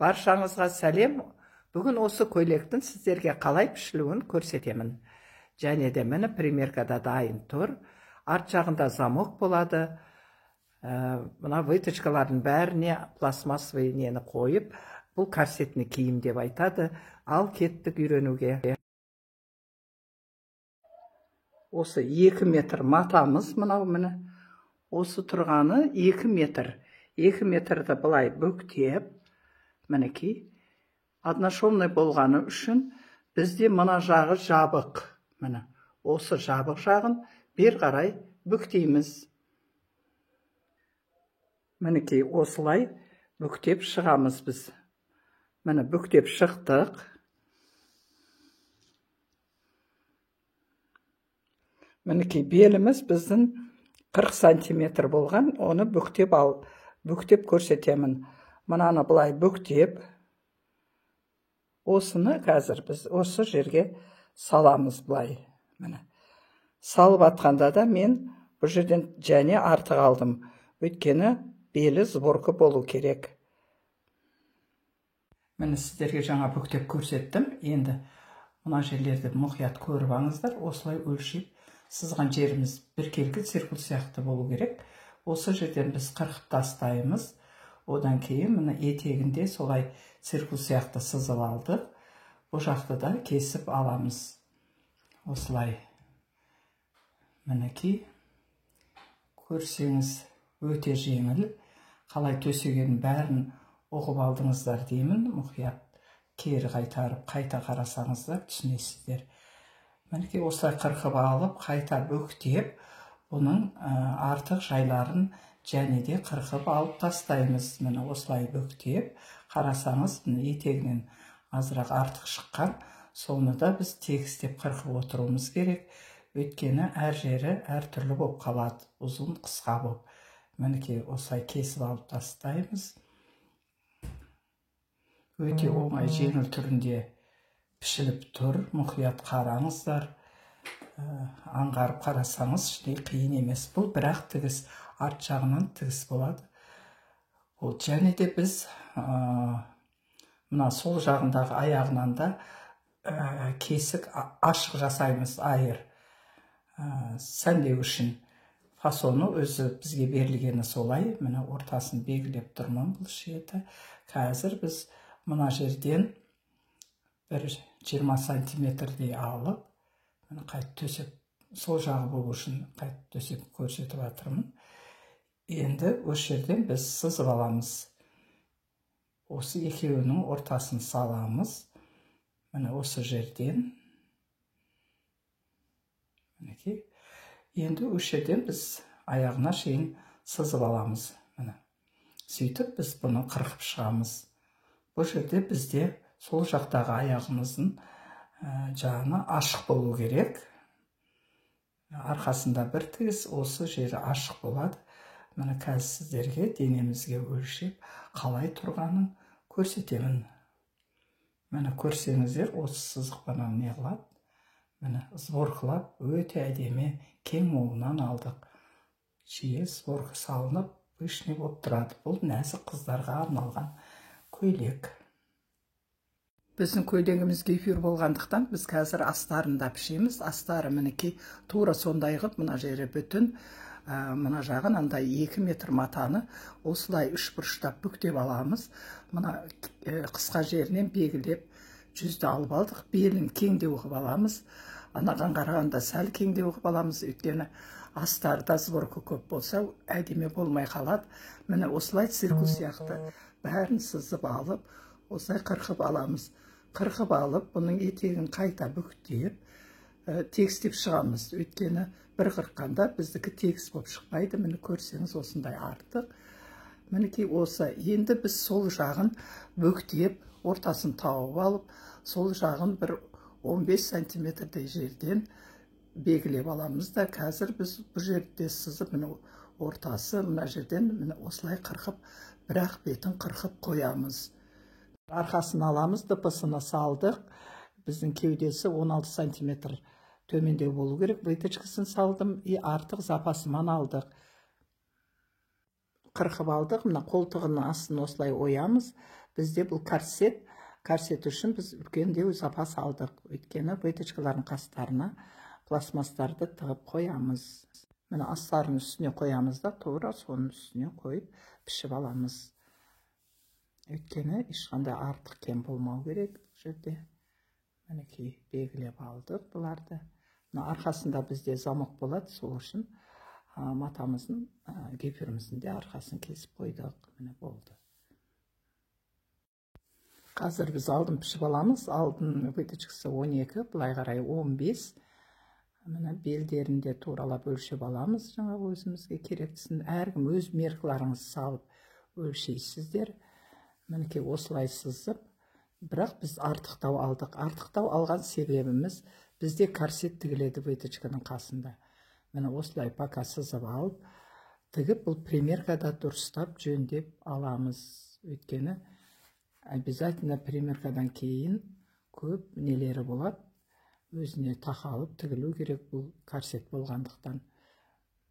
Баршаңызға сәлем. Бүгін осы көйлектің сіздерге қалай пішілуін көрсетемін. Және де міне примеркада дайын тұр. Арт жағында замок болады. Мына выточкалардың бәріне пластмассовый нені қойып, бұл корсетный киім деп айтады. Ал кеттік үйренуге. Осы 2 метр матамыз мынау міне. Осы тұрғаны 2 метр. 2 метрді былай бүктеп, мінекей, одношовный болғаны үшін бізде мына жағы жабық. Міне, осы жабық жағын бер қарай бүктейміз. Мінекей, осылай бүктеп шығамыз біз. Міне, бүктеп шықтық. Мінекей, беліміз біздің 40 сантиметр болған, оны бүктеп ал. Бүктеп көрсетемін. Мынаны былай бүктеп, осыны қазір біз осы жерге саламыз былай. Міне. Салып атқанда да мен бұл жерден және артық алдым. Өйткені белі сборка болу керек. Міне, сіздерге жаңа бүктеп көрсеттім. Енді мына жерлерді мұқият көріп алыңыздар. Осылай өлшеп сызған жеріміз біркелкі циркуль сияқты болу керек. Осы жерден біз қырқып тастаймыз. Одан кейін мына етегінде солай циркуль сияқты сызып алдық. Бұл жақты да кесіп аламыз. Осылай. Мінекей, көрсеңіз өте жеңіл. Қалай төсегенін бәрін ұғып алдыңыздар деймін. Мұқият кері қайтарып қайта қарасаңыздар түсінесіздер. Мінекей, осылай қырқып алып, қайта бүктеп, бұның артық жайларын және де қырқып алып тастаймыз. Міне, осылай бүктеп, қарасаңыз, міне етегінен азырақ артық шыққан, соны да біз тегістеп қырқып отыруымыз керек. Өйткені әр жері әртүрлі болып қалады, ұзын қысқа болып. Мінекей, осылай кесіп алып тастаймыз. Өте оңай, жеңіл түрінде пішіліп тұр. Мұқият қараңыздар. Аңғарып қарасаңыз, ештеңе қиын емес. Бұл бірақ тігіс, арт жағынан тігіс болады. Ол және де біз мына сол жағындағы аяғынан да кесік ашық жасаймыз, айыр. Сәндеу үшін фасоны өзі бізге берілгені солай. Міне, ортасын белгілеп тұрмын бұл шеті. Қазір біз мына жерден бір 20 сантиметрдей алып, міне, қайтып төсеп, сол жағы болу үшін қайтып төсеп көрсетіп жатырмын. Енді осы жерден біз сызып аламыз. Осы екеуінің ортасын саламыз. Міне, осы жерден. Мінекей. Енді осы жерден біз аяғына шейін сызып аламыз. Міне. Сөйтіп біз бұны қырқып шығамыз. Бұл жерде бізде сол жақтағы аяғымыздың жаны ашық болу керек. Арқасында бір тігіс, осы жері ашық болады. Міне, қазір сіздерге денемізге өлшеп қалай тұрғанын көрсетемін. Міне, көрсеңіздер, осы сызықпенен не қылады? Міне, сборкалап өте әдемі кең молынан алдық. Жиі сборка салынып, пышный болып тұрады. Бұл нәзік қыздарға арналған көйлек. Біздің көйлегіміз гипюр болғандықтан біз қазір астарын да пішеміз. Астары мінекей тура сондай қылып, мына жері бүтін, мына жағын андай 2 метр матаны осылай үш бұрыштап бүктеп аламыз. Мына қысқа жерінен белгілеп жүзді алып алдық. Белін кеңдеу қылып аламыз. Анаған қарағанда сәл кеңдеу қылып аламыз, өйткені астарда сборка көп болса әдемі болмай қалады. Міне, осылай циркуль сияқты бәрін сызып алып, осылай қырқып аламыз. Қырқып алып, бұның етегін қайта бүктеп, тегістеп шығамыз. Өйткені бір қырыққанда біздікі тегіс болып шықпайды. Міне, көрсеңіз, осындай артық. Мінекей, осы. Енді біз сол жағын бүктеп, ортасын тауып алып, сол жағын бір 15 сантиметрдей жерден белгілеп аламыз да, қазір біз бұл жерде сызып, міне ортасы, мына жерден міне осылай қырқып, бірақ бетін қырқып қоямыз. Арқасын аламыз, дпсыны салдық. Біздің кеудесі 16 сантиметр төмендеу болу керек. Выточкасын салдым, и артық запасыман алдық. Қырқып алдық. Мына қолтығының астын осылай оямыз. Бізде бұл корсет. Корсет үшін біз үлкендеу запас алдық. Өйткені выточкалардың қастарына пластмастарды тығып қоямыз. Міне астарын үстіне қоямыз да, тура соның үстіне қойып пішіп аламыз. Өйткені ешқандай артық кем болмау керек бұл жерде. Мінекей белгілеп алдық бұларды. Мына арқасында бізде замок болады, сол үшін матамыздың, гипюріміздің де арқасын кесіп қойдық. Міне болды. Қазір біз алдын пішіп аламыз. Алдын выточкасы 12, былай қарай 15. Міне белдерінде туралап өлшеп аламыз, жаңағы өзімізге керектісін. Әркім өз меркілеріңізді салып өлшейсіздер. Мінекей осылай сызып, бірақ біз артықтау алдық. Артықтау алған себебіміз бізде корсет тігіледі выточканың қасында. Міне осылай пока сызып алып, тігіп бұл примеркада дұрыстап жөндеп аламыз. Өйткені обязательно примеркадан кейін көп нелері болады. Өзіне тақалып тігілу керек бұл корсет болғандықтан.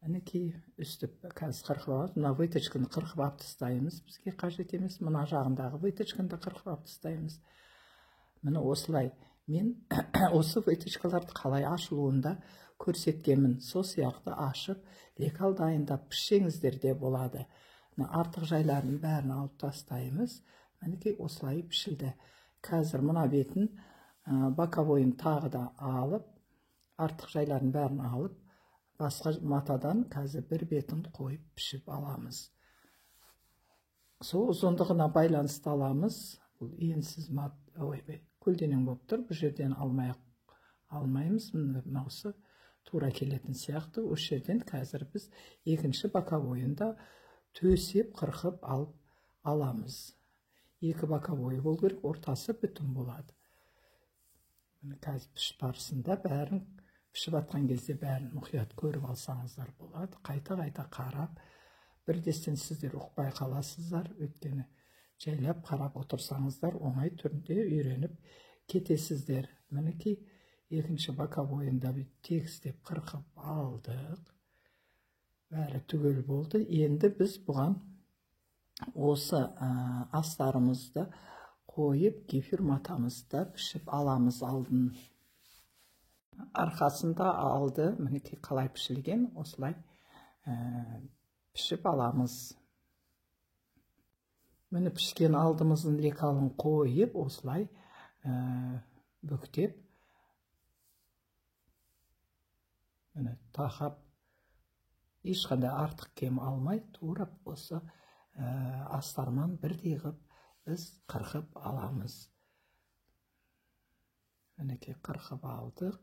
Мінекей үстіп қазір қырқып аламыз. Мына выточканы қырқып алып тастаймыз, бізге қажет емес. Мына жағындағы выточканы да қырқып алып тастаймыз. Міне осылай мен осы выточкаларды қалай ашылуында көрсеткенмін. Сол сияқты ашып, лекал дайындап пішсеңіздер де болады. Мына артық жайларын бәрін алып тастаймыз. Мінекей осылай пішілді. Қазір мына бетін боковойын тағы да алып, артық жайларын бәрін алып, басқа матадан қазір бір бетін қойып пішіп аламыз. Сол ұзындығына байланысты аламыз. Бұл енсіз мат, ойбай, көлденең болып тұр. Бұл жерден алмаймыз. Мына осы тура келетін сияқты. Осы жерден қазір біз екінші боковойын да төсеп қырқып алып аламыз. Екі боковой болу керек, ортасы бүтін болады. Міне қазір пішіп барысында бәрін пішіп атқан кезде бәрін мұқият көріп алсаңыздар болады. Қайта-қайта қарап, бірдестен сіздер ұқпай қаласыздар. Өйткені жайлап қарап отырсаңыздар оңай түрде үйреніп кетесіздер. Мінекей екінші боковойын да тегістеп қырқып алдық. Бәрі түгел болды. Енді біз бұған осы астарымызды қойып, гипюр матамызды пішіп аламыз алдын. Арқасында алды, мінекей қалай пішілген, осылай пішіп аламыз. Міне пішкен алдымыздың лекалын қойып, осылай бүктеп, міне тақап, ешқандай артық кем алмай, турап осы астарман бірдей қылып біз қырқып аламыз. Мінекей қырқып алдық.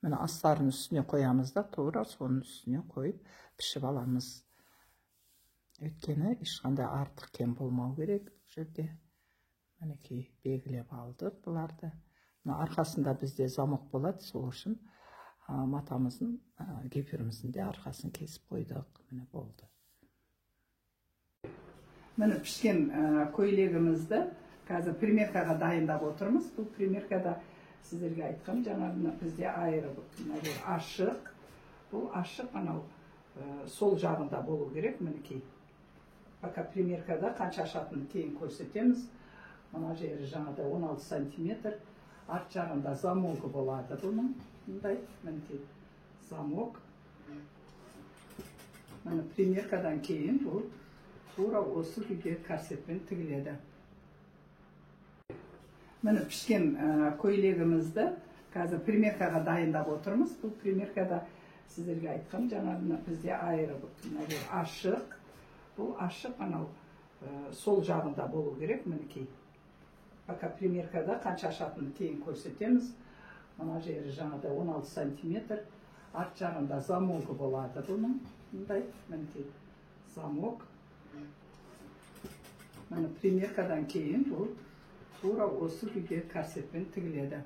Міне астарын үстіне қоямыз да, тура соның үстіне қойып пішіп аламыз. Өйткені ешқандай артық кем болмау керек бұл жерде. Мінекей белгілеп алдық бұларды. Мына арқасында бізде замок болады, сол үшін матамыздың, гипюріміздің де арқасын кесіп қойдық. Міне болды. Міне пішкен көйлегімізді қазір примеркаға дайындап отырмыз. Бұл примеркада сіздерге айтқам, жаңа бізде айыры ашық. Бұл ашық анау сол жағында болу керек. Мінекей пока примеркада қанша ашатынын кейін көрсетеміз. Мына жері жаңағыдай 16 сантиметр. Арт жағында замогы болады бұның. Мындай мінекей замок. Міне примеркадан кейін бұл тура осы күйде корсетпен тігіледі. Міне пішкен көйлегімізді қазір примеркаға дайындап отырмыз. Бұл примеркада сіздерге айтқам, жаңа бізде айыры ашық. Бұл ашық анау сол жағында болу керек. Мінекей пока примеркада қанша ашатынын кейін көрсетеміз. Мына жері жаңағыдай 16 сантиметр. Арт жағында замогы болады бұның. Мындай мінекей замок. Міне, примеркадан кейін бұл тура осы күйге корсетпен тігіледі.